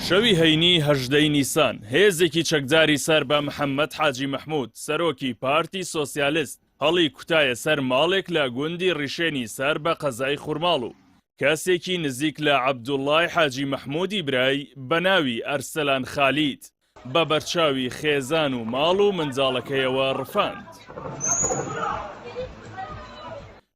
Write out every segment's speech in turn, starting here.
شەوی هەینی 18 ی نیسان، هێزێکی چەکداری سەر بە محەممەد حاجی مەحموود، سەرۆکی پارتی سۆسیالست، هەڵی کوتایە سەر ماڵێک لە گوندی ڕیشێنی سەر بە قەزای خورماڵ و کەسێکی نزیک لە عەبدوڵڵای حاجی مەحموودی برای بە ناوی ئەرسەلان خالید بە بەرچاوی خێزان و ماڵ و منداڵەکەیەوە ڕفاند.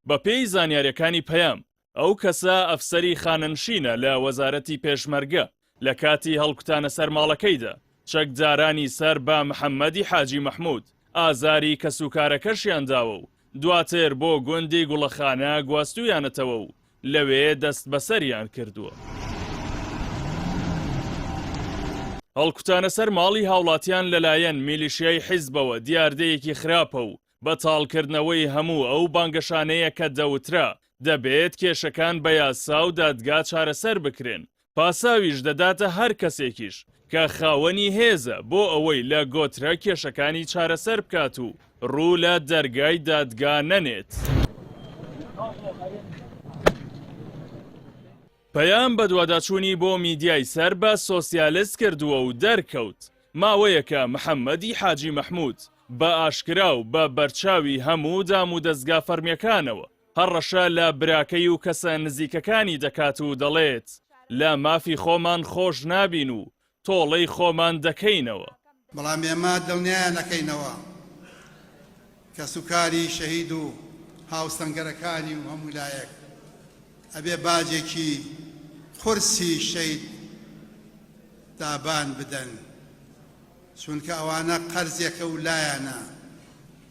بەپێی زانیاریەکانی پەیام، ئەو کەسە ئەفسەری خانەنشینە لە وەزارەتی پێشمەرگە، لە کاتی هەڵکوتانە سەر ماڵەکەیدا، چەکدارانی سەر بە محەممەدی حاجی مەحموود ئازاری کەسوکارەکەشیان داوە و دواتر بۆ گوندی گوڵەخانە گواستوویانەتەوە و لەوێ دەستبەسەریان کردووە. هەڵکوتانە سەر ماڵی هاوڵاتیان لەلایەن میلیشیای حیزبەوە دیاردەیەکی خراپە و بەتاڵکردنەوەی هەموو ئەو بانگەشانەیە کە دەوترا دەبێت کێشەکان بە یاسا و دادگا چارەسەر بکرێن، پاساویش دەداتە هەر کەسێکیش کە خاوەنی هێزە بۆ ئەوەی لە گۆترە کێشەکانی چارەسەر بکات و ڕوو لە دەرگای دادگا نەنێت. پەیام بەدواداچوونی بۆ میدیای سەر بە سۆسیالست کردووە و دەرکەوت ماوەیەکە محەممەدی حاجی مەحموود بە ئاشکرا و بە بەرچاوی هەموو دامودەزگا فەرمییەکانەوە هەڕەشە لە براکەی و کەسە نزیکەکانی دەکات و دەڵێت، لە مافی خۆمان خۆش نابین و تۆڵەی خۆمان دەکەینەوە. بەڵام ئێمە دڵنیایان ئەکەینەوە کەسوکاری شەهید و هاوسەنگەرەکانی و هەموو لایەک ئەبێ باجێکی قورسی شەید دابان بدەن چونکە ئەوانە قەرزێکە و لایانە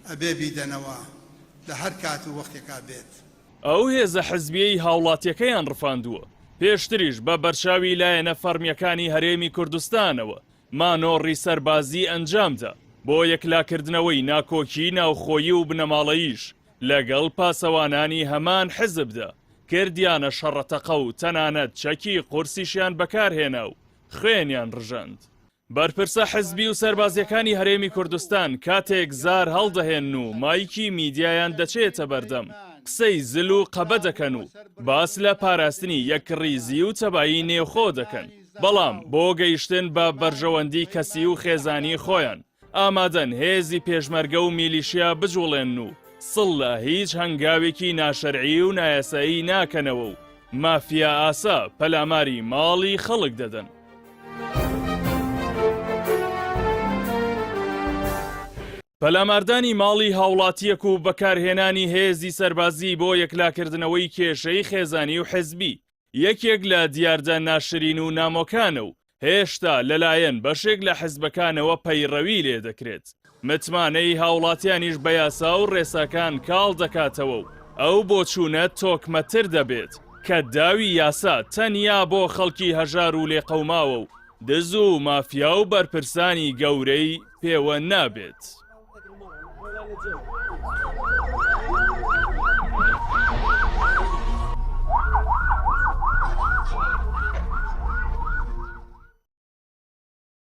ئەبێ بیدەنەوە لە هەر کات و وەختێکا بێت. ئەو هێزە حزبیەی هاوڵاتیەکەیان ڕفاندووە، پێشتریش بە بەرچاوی لایەنە فەڕمیەکانی هەرێمی کوردستانەوە مانۆڕی سەربازی ئەنجامدا بۆ یەکلاکردنەوەی ناکۆکی ناوخۆیی و بنەماڵەییش لەگەڵ پاسەوانانی هەمان حزبدا کردیانە شەڕەتەقە و تەنانەت چەکی قورسیشیان بەکارهێنا و خوێنیان ڕژاند. بەرپرسە حزبی و سەربازیەکانی هەرێمی کوردستان کاتێک زار هەڵدەهێنن و مایکی میدیایان دەچێتە بەردەم قسەی زل و قەبە دەکەن و باس لە پاراستنی یەکڕیزی و تەبایی نێوخۆ دەکەن، بەڵام بۆ گەیشتن بە بەرژەوەندی کەسی و خێزانی خۆیان ئامادەن هێزی پێشمەرگە و میلیشیا بجوڵێنن و سڵ لە هیچ هەنگاوێکی ناشەرعی و نایاسایی ناکەنەوە و مافیا ئاسا پەلاماری ماڵی خەڵک دەدەن. پەلاماردانی ماڵی هاوڵاتییەک و بەکارهێنانی هێزی سەربازی بۆ یەکلاکردنەوەی کێشەی خێزانی و حزبی یەکێک لە دیاردە ناشرین و نامۆکانە و هێشتا لەلایەن بەشێک لە حزبەکانەوە پەیڕەوی لێ دەکرێت، متمانەی هاوڵاتیانیش بە یاسا و ڕێساکان کاڵ دەکاتەوە و ئەو بۆچوونە تۆکمەتر دەبێت کە داوی یاسا تەنیا بۆ خەڵکی هەژار و لێقەوماوە و دز و مافیا و بەرپرسانی گەورەی پێوە نابێت.